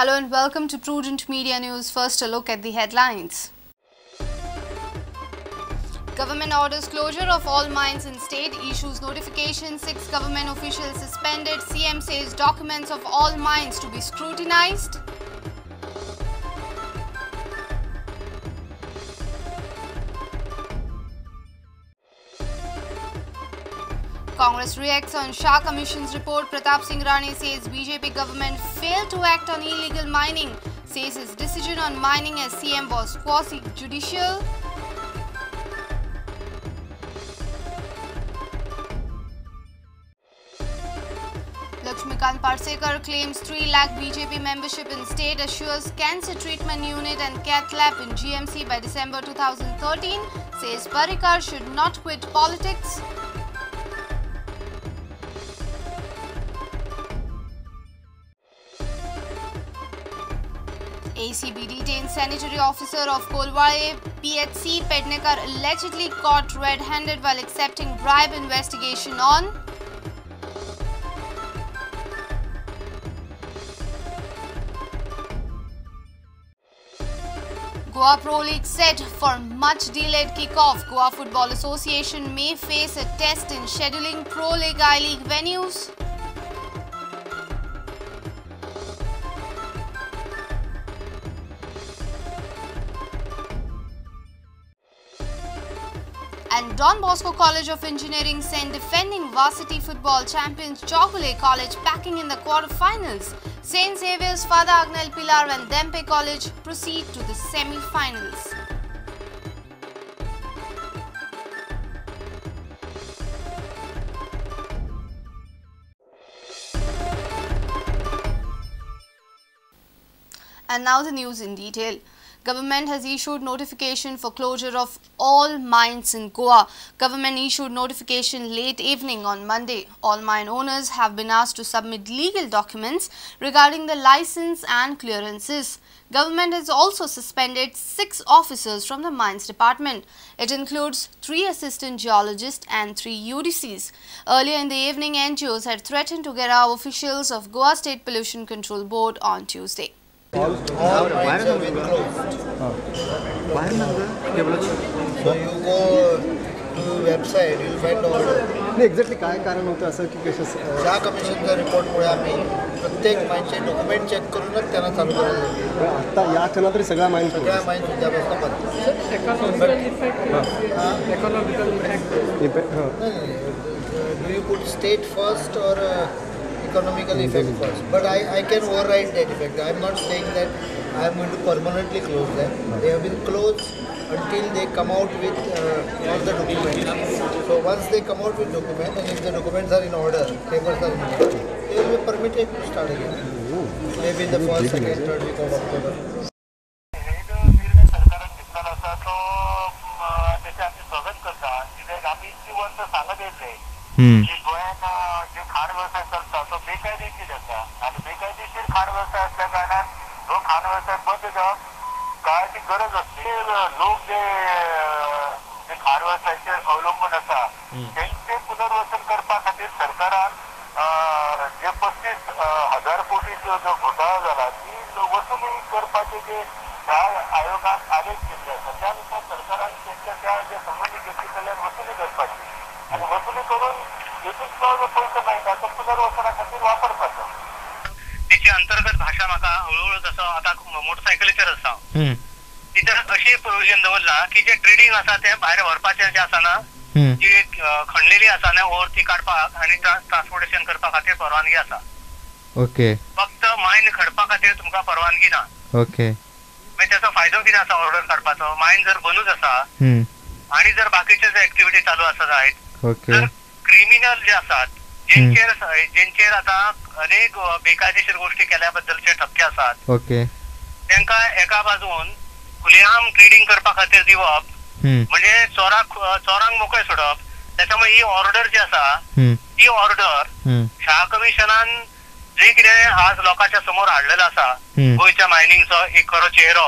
Hello and welcome to Prudent Media News. First, a look at the headlines. Government orders closure of all mines in state, issues notification, 6 government officials suspended. CM says documents of all mines to be scrutinized. Congress reacts on Shah Commission's report. Pratap Singh Rane says BJP government failed to act on illegal mining. Says his decision on mining as CM was quasi-judicial. Lakshmikant Parsekar claims 3 lakh BJP membership in state, assures cancer treatment unit and cath lab in GMC by December 2013. Says Parrikar should not quit politics. ACB detained sanitary officer of Colvale PHC Pednekar allegedly caught red-handed while accepting bribe, investigation on. Goa Pro League set for much delayed kick-off. Goa Football Association may face a test in scheduling Pro League I-League venues. And Don Bosco College of Engineering sent defending varsity football champions Chowgule College packing in the quarterfinals. St. Xavier's Father Agnel Pilar and Dempe College proceed to the semi-finals. And now the news in detail. Government has issued notification for closure of all mines in Goa. Government issued notification late evening on Monday. All mine owners have been asked to submit legal documents regarding the license and clearances. Government has also suspended 6 officers from the mines department. It includes 3 assistant geologists and 3 UDCs. Earlier in the evening, NGOs had threatened to gherao officials of Goa State Pollution Control Board on Tuesday. All mines have been closed. So you go to website, you will find order. नाही, exactly काय कारण होतं असं की कसं? शाह कमिशनच्या रिपोर्टमुळे आम्ही प्रत्येक माइनचे document check करूनच त्यांना चालू करायला लागले. आता या क्षणात तरी सगळ्या माइन्स उद्यापासून बंद. Do you put state first or economical effect first? But I can override that effect. I am not saying that I am going to permanently close them. They have been closed until they come out with all the documents. So once they come out with documents, and if the documents are in order, papers are in order, they will be permitted to start again. Maybe in the first, second, third week of October. जे खाण व्यवसाय चलता तो बेकायदेशीर आसा आनी बेकायदेशीर खाण व्यवसाय असल्या कारणान हो खाण व्यवसाय बंद जावप काळाची गरज आसली. लोक जे खाण व्यवसायाचेर अवलंबून आसा तेंचे पुनर्वसन करपा खातीर सरकारान जे 35,000 कोटीचो जो घोटाळो जाला ती वसुली करपाचे जे ह्या आयोगान आदेश दिल्ले आसा त्या नुसार सरकारान तेंच्या त्या जे संबंदीत व्यक्ती कडल्यान वसुली करपाची आनी वसुली करून हेतूंतलो जो पयसो मेळटा तो पुनर्वसना खातीर वापरपाचो. तेची अंतर्गत भाशा म्हाका हळूहळू जसो आतां मोटरसायकलीचेर आसा तितर अशी प्रोविजन दवरला की जे ट्रेडींग आसा तें भायर व्हरपाचें जें आसा ना, जी खणलेली आसा ना ओर ती काडपाक आनी ट्रान्सपोर्टेशन करपा खातीर परवानगी आसा. ओके, फक्त मायन खणपा खातीर तुमकां परवानगी ना. ओके, मागीर तेचो फायदो कितें आसा ऑर्डर काडपाचो? मायन जर बंदूच आसा आनी जर बाकीचे जे एक्टिविटी चालू आसा जायत तर क्रिमिनल जे आसात जेंचेर आतां अनेक बेकायदेशीर गोष्टी केल्या बद्दलचे ठपके आसात, तेंकां एका बाजून खुलेआम ट्रेडींग करपा खातीर दिवप म्हणजे चोरांक मोकळे सोडप. त्याच्यामुळे ही ऑर्डर जी आसा ती ऑर्डर शाह कमिशनान जे कितें आज लोकांच्या समोर हाडलेलो आसा गोंयच्या मायनिंगचो एक खरो चेहरो,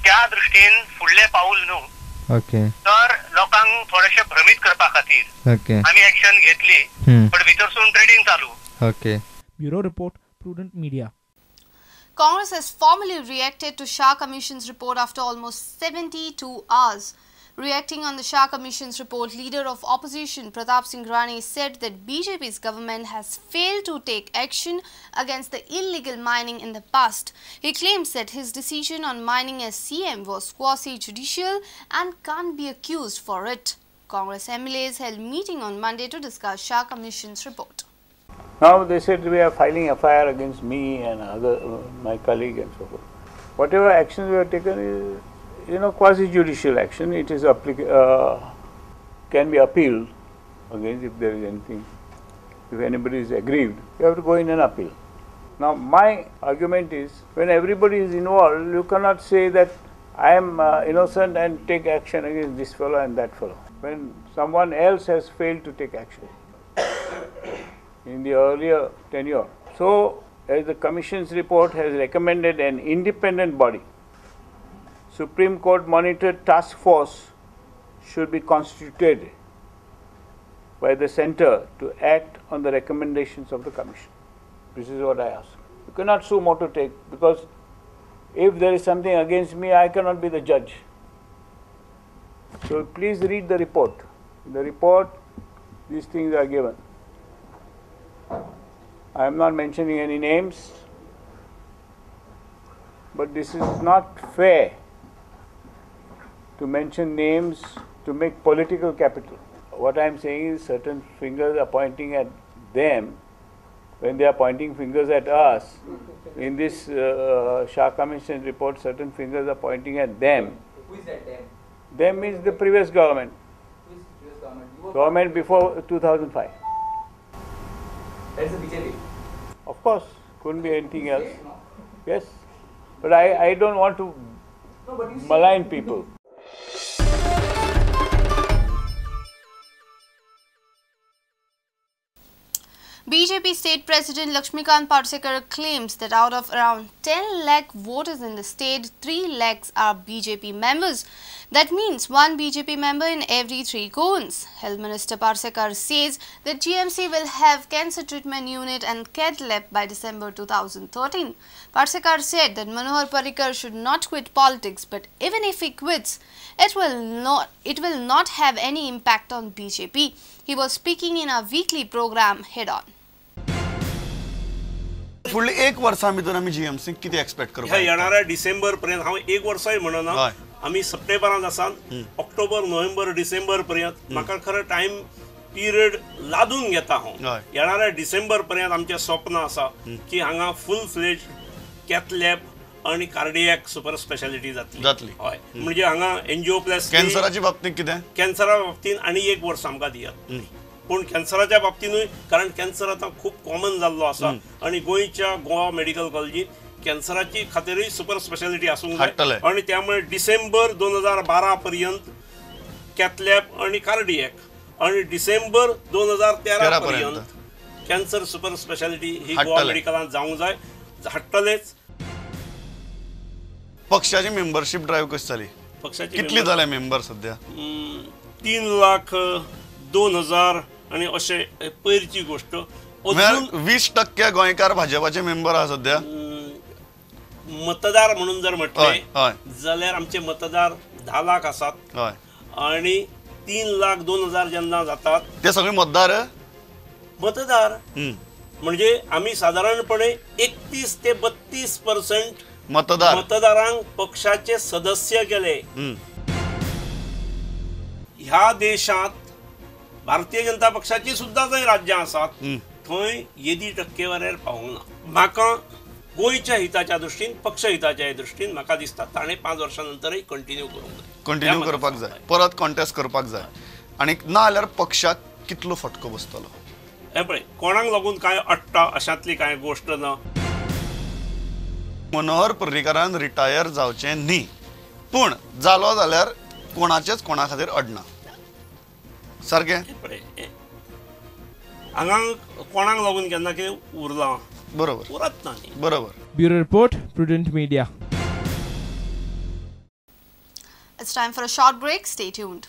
त्या दृश्टीन फुडलें पावूल न्हू तर लोकांक थोडेशे भ्रमीत करपा खातीर आमी एक्शन घेतली, पण भितरसून ट्रेडींग चालू. Okay. Bureau report, Prudent Media. Congress has formally reacted to Shah Commission's report after almost 72 hours. Reacting on the Shah Commission's report, leader of opposition Pratapsingh Rane said that BJP's government has failed to take action against the illegal mining in the past. He claims that his decision on mining as CM was quasi-judicial and can't be accused for it. Congress MLAs held meeting on Monday to discuss Shah Commission's report. Now they said we are filing FIR against me and other my colleague and so forth. Whatever actions we have taken is, you know, quasi-judicial action. It is can be appealed against if there is anything. If anybody is aggrieved, you have to go in and appeal. Now my argument is, when everybody is involved, you cannot say that I am innocent and take action against this fellow and that fellow, when someone else has failed to take action in the earlier tenure. So, as the Commission's report has recommended an independent body, Supreme Court monitored task force should be constituted by the center to act on the recommendations of the Commission. This is what I ask. You cannot sue motu take, because if there is something against me, I cannot be the judge. So please read the report. In the report, these things are given. I am not mentioning any names, but this is not fair to mention names to make political capital. What I am saying is, certain fingers are pointing at them when they are pointing fingers at us. In this Shah Commission report, certain fingers are pointing at them. Who is that them? Them is the previous government. Who is previous government? Government before 2005. That is the BJP. Of course, couldn't be anything else. No? Yes, but I don't want to malign people. BJP State President Laxmikant Parsekar claims that out of around 10 lakh voters in the state, 3 lakhs are BJP members. That means one BJP member in every 3 Goans. Health Minister Parsekar says that GMC will have cancer treatment unit and cath lab by December 2013. Parsekar said that Manohar Parrikar should not quit politics, but even if he quits, it will not have any impact on BJP. He was speaking in a weekly program Head On. फुडले एक वर्सा भितर आमी GMC कितें expect करपाक ह्या येणाऱ्या डिसेंबर पर्यंत हांव एक वर्साय म्हणना, आमी सप्टेंबरांत आसा, ऑक्टोबर नोव्हेंबर डिसेंबर पर्यंत म्हाका खरें टायम पिरियड लादून घेता हांव. येणाऱ्या डिसेंबर पर्यंत आमचें स्वप्न आसा की हांगा फूल फ्लेज कॅथ लॅब आनी कार्डियक सुपर स्पेशालिटी जातली. हय, म्हणजे हांगा एनजिओप्लास्टी कॅन्सराच्या बाबतींत कितें, कॅन्सरा बाबतींत आनी एक वर्स आमकां दियात, पूण कॅन्सराच्या बाबतीनूय, कारण कॅन्सर आतां खूब कॉमन जाल्लो आसा आनी गोंयच्या गोवा मेडिकल कॉलेजींत कॅन्सराची खातीरूय सुपर स्पेशालिटी आसूंक जाय आनी त्यामुळे डिसेंबर 2012 पर्यंत कॅथ लॅब आनी कार्डियक आनी डिसेंबर 2013 पर्यंत कॅन्सर सुपर स्पेशालिटी ही गोवा मेडिकलांत जावंक जाय, हाडटलेच. पक्षाची मेंबरशीप ड्रायव्ह कशी जाली? पक्षाची कितली जाल्या मेंबर सध्या? 3,02,000 आणि अशें पयरची गोष्ट. 20% गोंयकार भाजपाचे मेंबर आहा सध्या. मतदार म्हणून जर म्हटलें जाल्यार आमचे मतदार 10 लाख आसात आणि 3,02,000 जेन्ना जातात ते सगळे मतदार मतदार म्हणजे आमी साधारणपणे 31 ते 32% मतदार मतदारांक पक्षाचे सदस्य केले. ह्या देशांत भारतीय जनता पक्षाची सुद्दां जंय राज्यां आसात थंय येदी टक्केवारीर पावूंक ना. म्हाका गोंयच्या हिताच्या दृश्टीन, पक्ष हिताच्या दृश्टीन म्हाका दिसता ताणें 5 वर्सां नंतरय कंटिन्यू करूंक जाय, कंटिन्यू करपाक जाय, परत कॉन्टेस्ट करपाक जाय. आनी ना जाल्यार पक्षाक कितलो फटको बसतलो हें पळय, कोणाक लागून कांय अडटा अशांतली कांय गोश्ट ना. मनोहर पर्रीकारान रिटायर जावचें न्ही, पूण जालो जाल्यार कोणाचेच कोणा खातीर अडना सारकें. हांगा कोणाक लागून केन्ना कितें उरलां, बरोबर उरत ना, बरोबर. Bureau report, Prudent Media. It's time for a short break. Stay tuned.